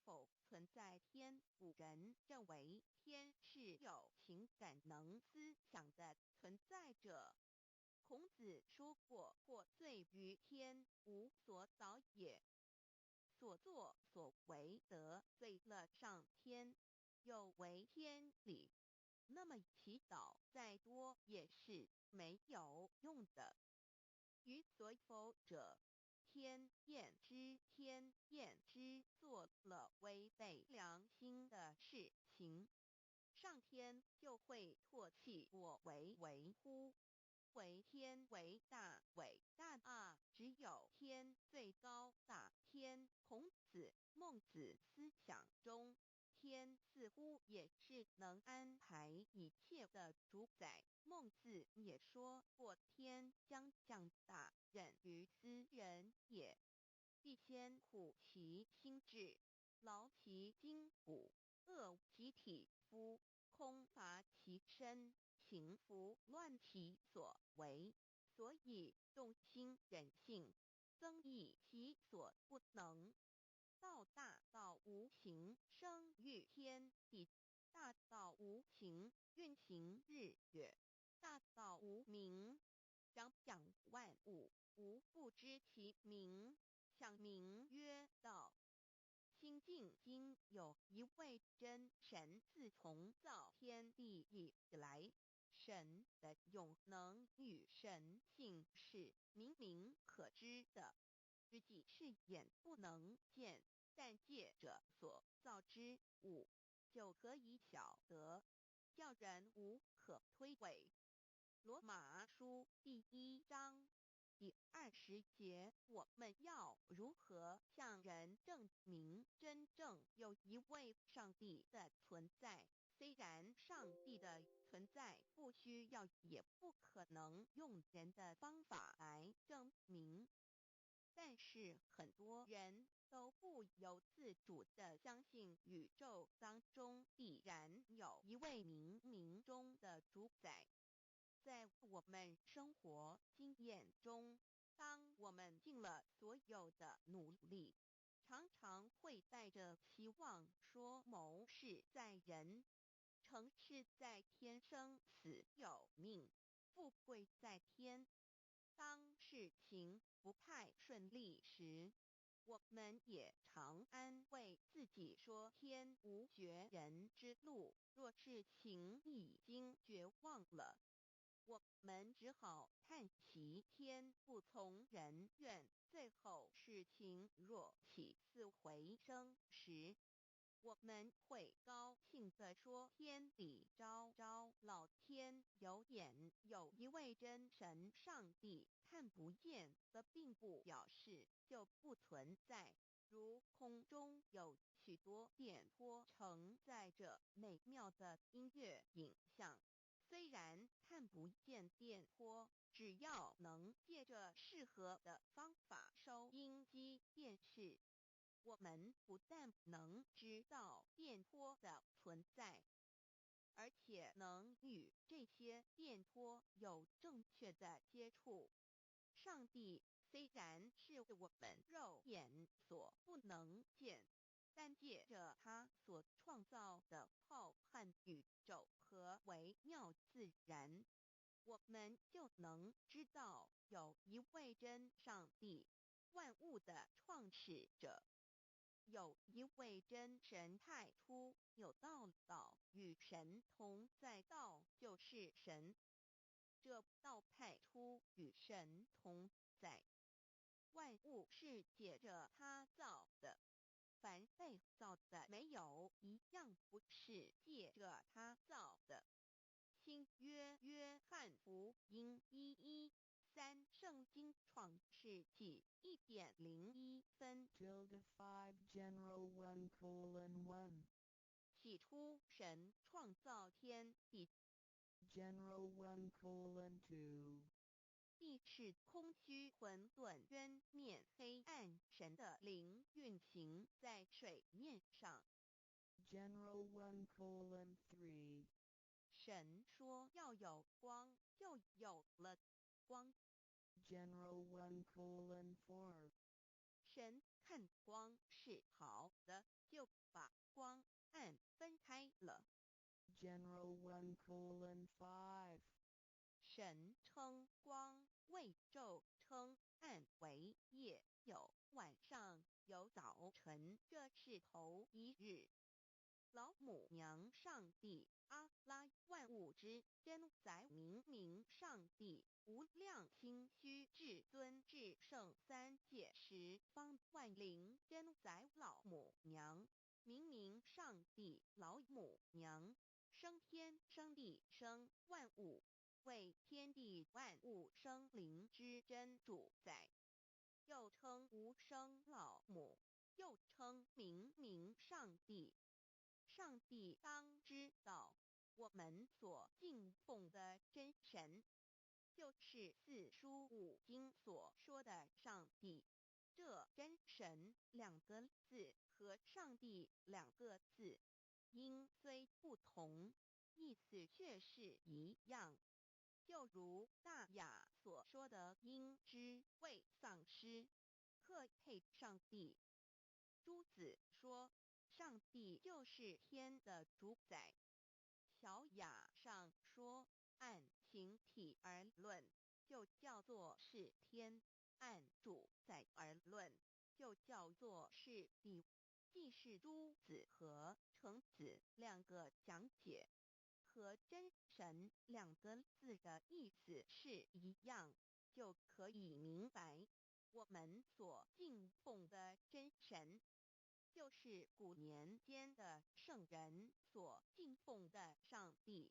否存在天？古人认为天是有情感能思想的存在者。孔子说过：“获罪于天，无所早也。”所作所为得罪了上天，有违天理，那么祈祷再多也是没有用的。于所否者，天厌之，天厌之，做了违背良心的事情，上天就会唾弃我为为乎？惟天为大，伟大啊！只有天最高大。天，孔子、孟子思想中，天似乎也是能安排一切的主宰。孟子也说过：“天将降大任于斯人也，必先苦其心志，劳其筋骨，饿其体肤，空乏其身。”行拂乱其所为，所以动心忍性，增益其所不能。道大道无形，生育天地；大道无形，运行日月；大道无名，长养万物，吾不知其名，想名曰道。清净经有一位真神，自从造天地以来，神的永能与神性是明明可知的，实际是眼不能见，但借着所造之物就可以晓得，叫人无可推诿。罗马书第一章第20节，我们要如何向人证明真正有一位上帝的存在？虽然上帝的存在不需要，也不可能用人的方法来证明，但是很多人都不由自主地相信宇宙当中必然有一位冥冥中的主宰。在我们生活经验中，当我们尽了所有的努力，常常会带着希望说谋事在人，成事在天，生死有命，富贵在天。当事情不太顺利时，我们也常安慰自己说天无绝人之路。若事情已经绝望了，我们只好叹息天不从人愿。最后事情若起死回生时，我们会高兴地说：“天理昭昭，老天有眼，有一位真神上帝，看不见的并不表示就不存在。如空中有许多电波承载着美妙的音乐影像，虽然看不见电波，只要能借着适合的方法收音机、电视，我们不但能知道电波的存在，而且能与这些电波有正确的接触。上帝虽然是我们肉眼所不能见，但借着他所创造的浩瀚宇宙和微妙自然，我们就能知道有一位真上帝，万物的创始者。有一位真神，太初有道，道与神同在，道就是神。这道太初与神同在，万物是借着他造的，凡被造的，没有一样不是借着他造的。新约约翰福音1:13，圣经创世纪1点01分。 Tilde 5 General 1:1. 起初神创造天地。 General 1:2. 地是空虚混沌，渊面黑暗，神的灵运行在水面上。 General 1:3. 神说要有光，就有了光。 General 1:4. 神看光是好的，就把光暗分开了。 General 1:5. 神称光为昼，称暗为夜，有晚上，有早晨，这是头一日。老母娘上帝阿拉万物之真宰明明上帝无量清虚至尊至圣三界十方万灵真宰老母娘明明上帝老母娘生天生地生万物，为天地万物生灵之真主宰，又称无生老母，又称明明上帝。上帝当知道，我们所敬奉的真神，就是四书五经所说的上帝。这真神两个字和上帝两个字，音虽不同，意思却是一样。就如大雅所说的，应知未丧失，克配上帝。朱子说，上帝就是天的主宰。小雅上说，按形体而论，就叫做是天；按主宰而论，就叫做是地。既是朱子和程子两个讲解，和真神两个字的意思是一样，就可以明白，我们所敬奉的真神，就是古年间的圣人所敬奉的上帝。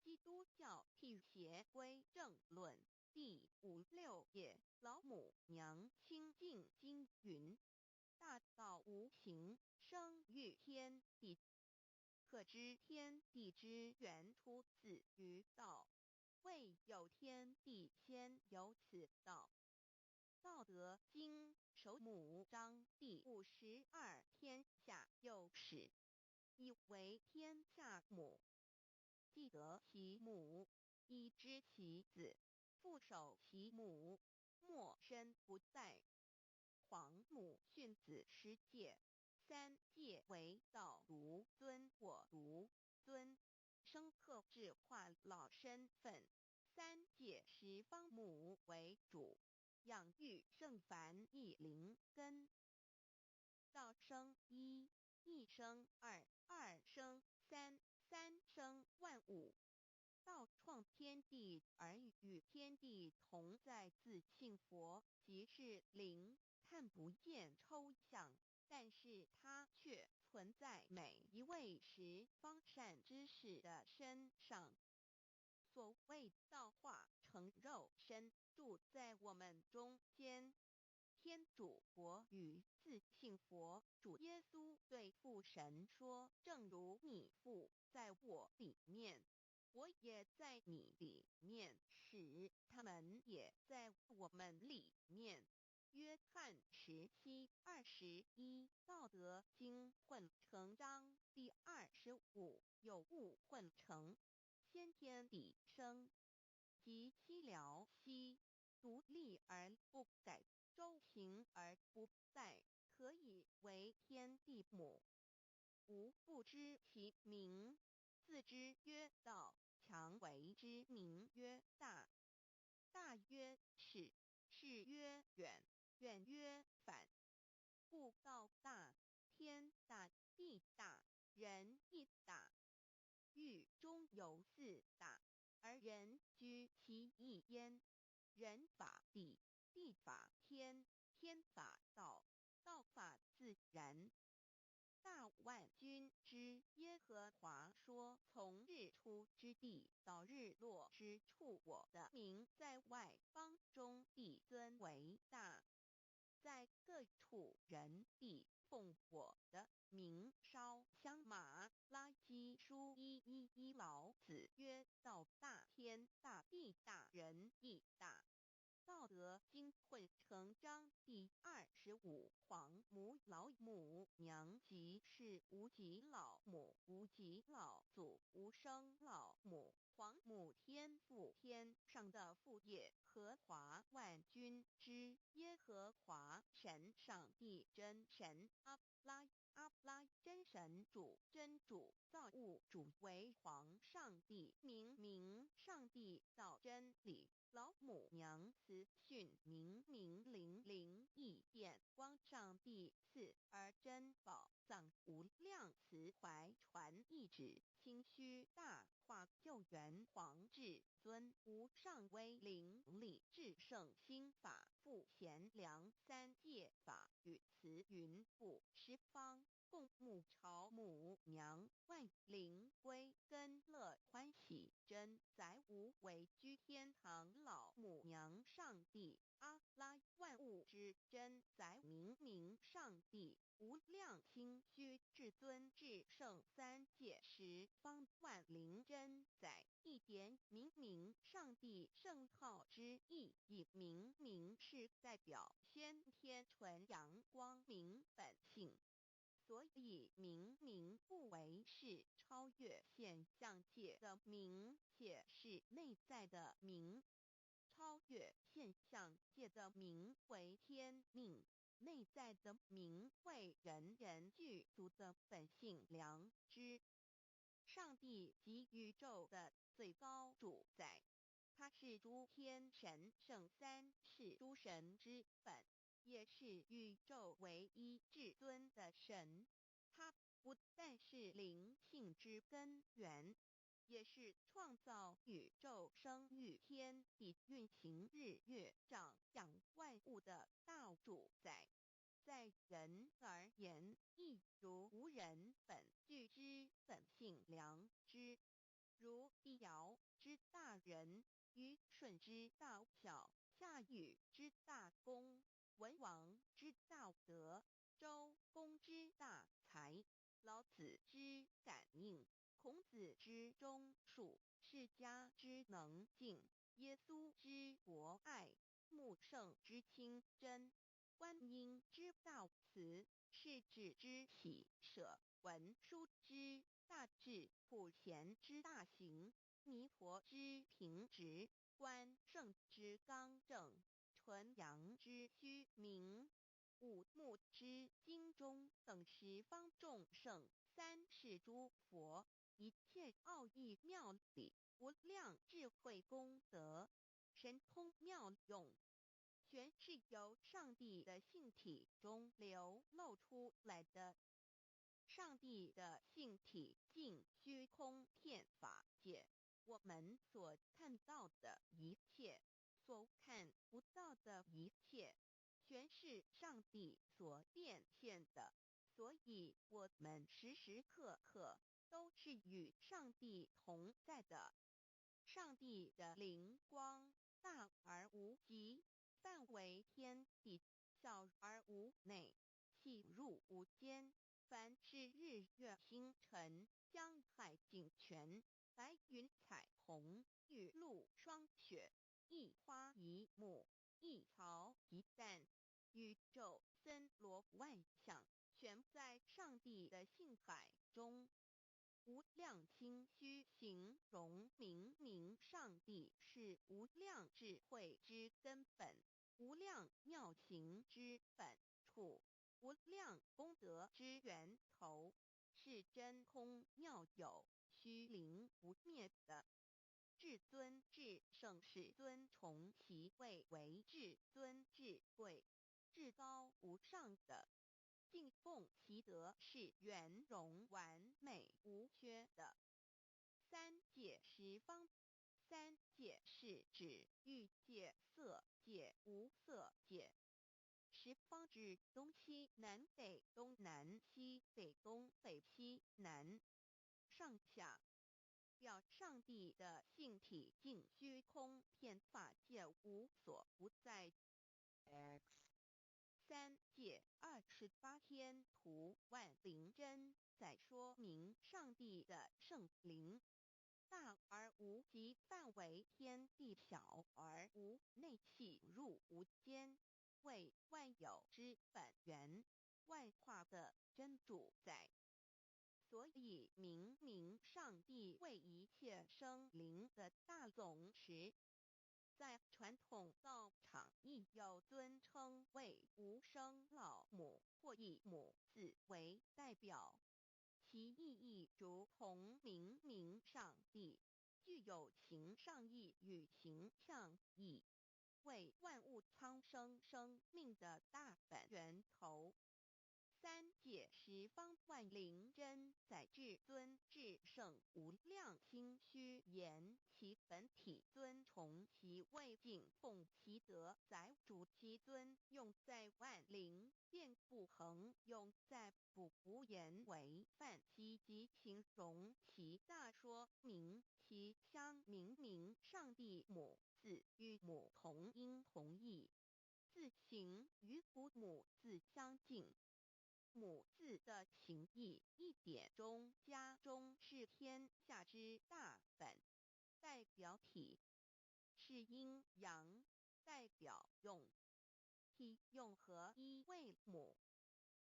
基督教辟邪归正论第五六页，老母娘清净经云：大道无形，生于天地。可知天地之源出自于道，未有天地先有此道。道德经首母章第52，天下有始，以为天下母。既得其母，以知其子，复守其母，莫身不殆。皇母训子十诫，三诫为道独尊我独尊，生克制化老身份。三界十方母为主，养育圣凡一灵根。道生一，一生二，二生三，三生万物。道创天地而与天地同在，自性佛即是灵，看不见抽象，但是它却存在每一位十方善知识的身上。所谓道化成肉身，住在我们中间。天主国与自性佛主耶稣对父神说：“正如你父在我里面，我也在你里面，使他们也在我们里面。”约翰17:21，道德经混成章第25，有物混成，先天地生，即西辽西，独立而不改，周行而不殆，可以为天地母。吾不知其名，自知曰道，强为之名曰大。大曰始，始曰远，远曰反。故道大，天大，地大，人亦大。域中有四大，而人居其一焉。人法地，地法天，天法道，道法自然。大万军之耶和华说：从日出之地到日落之处，我的名在外邦中必尊为大，在各处人必奉我的名烧香。马拉基书1:1，老子曰：道大天大地大人亦大。道德经混成章第25，皇母老母娘即是无极老母，无极老祖，无生老母，皇母天父天上的父耶和华万军之耶和华神上帝真神阿拉。阿拉真神主真主造物主为皇上帝明明上帝道真理老母娘慈训明明灵灵异电光上帝赐而珍宝藏无量慈怀传一指清虚大化救援皇至尊无上威灵力至圣心法复贤良三界法与慈云布十方共沐朝母娘万灵归根乐欢喜真载无为居天堂老母娘上帝阿拉万物之真载明明上帝无量清虚至尊至圣三界十方万灵真载一点明明上帝圣号之意，以明明是代表先天纯阳光明本性。所以明明不为是超越现象界的明，且是内在的明。超越现象界的明为天命，内在的明为人人具足的本性良知。上帝即宇宙的最高主宰，他是诸天神圣三世诸神之本，也是宇宙唯一至尊的神。他不但是灵性之根源，也是创造宇宙、生育天地、运行日月、长养万物的大主宰。在人而言，亦如无人本具之本性良知，如帝尧之大仁，虞舜之大孝，夏禹之大功，文王之大德，周公之大才，老子之感应，孔子之忠恕，释迦之能静，耶稣之博爱，穆圣之清真，观音之大慈，释智之喜舍，文殊之大智，普贤之大行，弥陀之平直，关圣之刚正，纯阳之虚明，五目之精中等十方众圣，三世诸佛，一切奥义妙理，无量智慧功德，神通妙用，全是由上帝的性体中流露出来的。上帝的性体尽虚空遍法界，我们所看到的一切，所看不到的一切，全是上帝所变现的。所以，我们时时刻刻都是与上帝同在的。上帝的灵光大而无极，范围天地，小而无内，细入无间。凡是日月星辰、江海井泉、白云彩虹、雨露霜雪，一花一木，一草一蛋，宇宙森罗万象，全在上帝的性海中。无量清虚形容明明上帝是无量智慧之根本，无量妙行之本处，无量功德之源头，是真空妙有、虚灵不灭的。至尊至圣世尊崇其位为至尊至贵、至高无上的。敬奉其德是圆融完美无缺的。三界十方，三界是指欲界、色界、无色界。十方指东西南北东南西北东北西南上下，表上帝的性体净虚空遍法界无所不在。 X 三界28天图万灵真在说明上帝的圣灵大而无极范围天地小而无内细入无间，为万有之本源，万化的真主宰。所以明明上帝为一切生灵的大总持。在传统道场亦有尊称为无生老母或以母字为代表，其意义如同明明上帝，具有形上义与形象义，为万物苍生生命的大本源头。三界十方万灵真载至尊至圣无量清虚言其本体尊崇其位敬奉其德载主其尊用在万灵遍布恒用在不无言为范其及形容其大说明其相明明上帝母字与母同音同义，字形与古母字相近。母字的形义一点中加中是天下之大本，代表体，是阴阳，代表用，体用合一为母。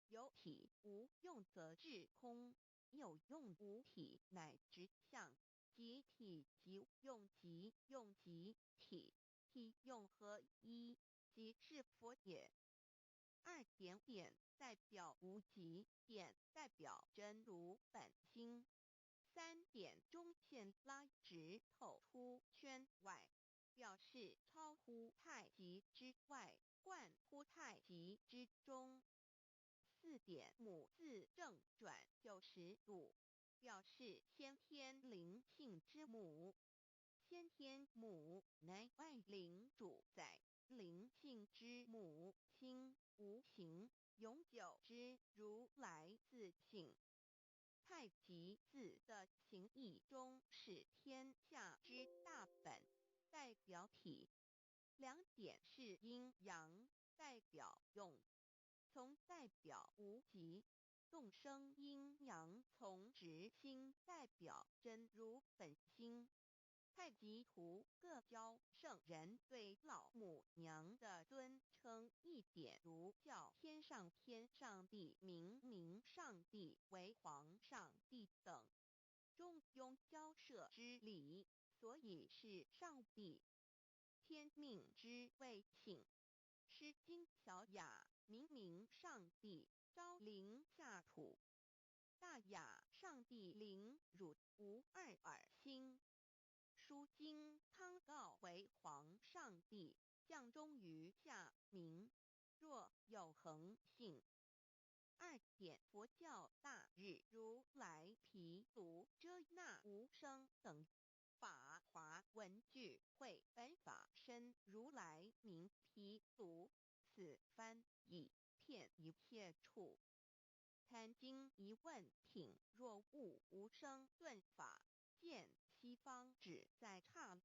有体无用则致空，有用无体乃直相，即体即用即用即体，体用合一，即是佛也。二点点代表无极，点代表真如本心。三点中线拉直透出圈外，表示超乎太极之外，贯乎太极之中。四点母字正转90度，表示先天灵性之母。先天母乃万灵主宰，灵性之母亲无形永久之如来自性。太极字的形义中是天下之大本，代表体。两点是阴阳，代表用。从代表无极，动生阴阳从直心代表真如本心。太极图各教圣人对老母娘的尊称一点如叫天上天上帝明明上帝为皇上帝等，中庸交涉之理，所以是上帝。天命之谓性。诗经小雅明明上帝昭灵下土，大雅上帝灵汝无二耳心。书经康诰为皇上帝降终于下民，若有恒性。二点佛教大日如来毗卢遮那无生等法华文具会本法身如来名毗卢，此翻译遍一切处。坛经疑问品若悟无生顿法，见西方只在刹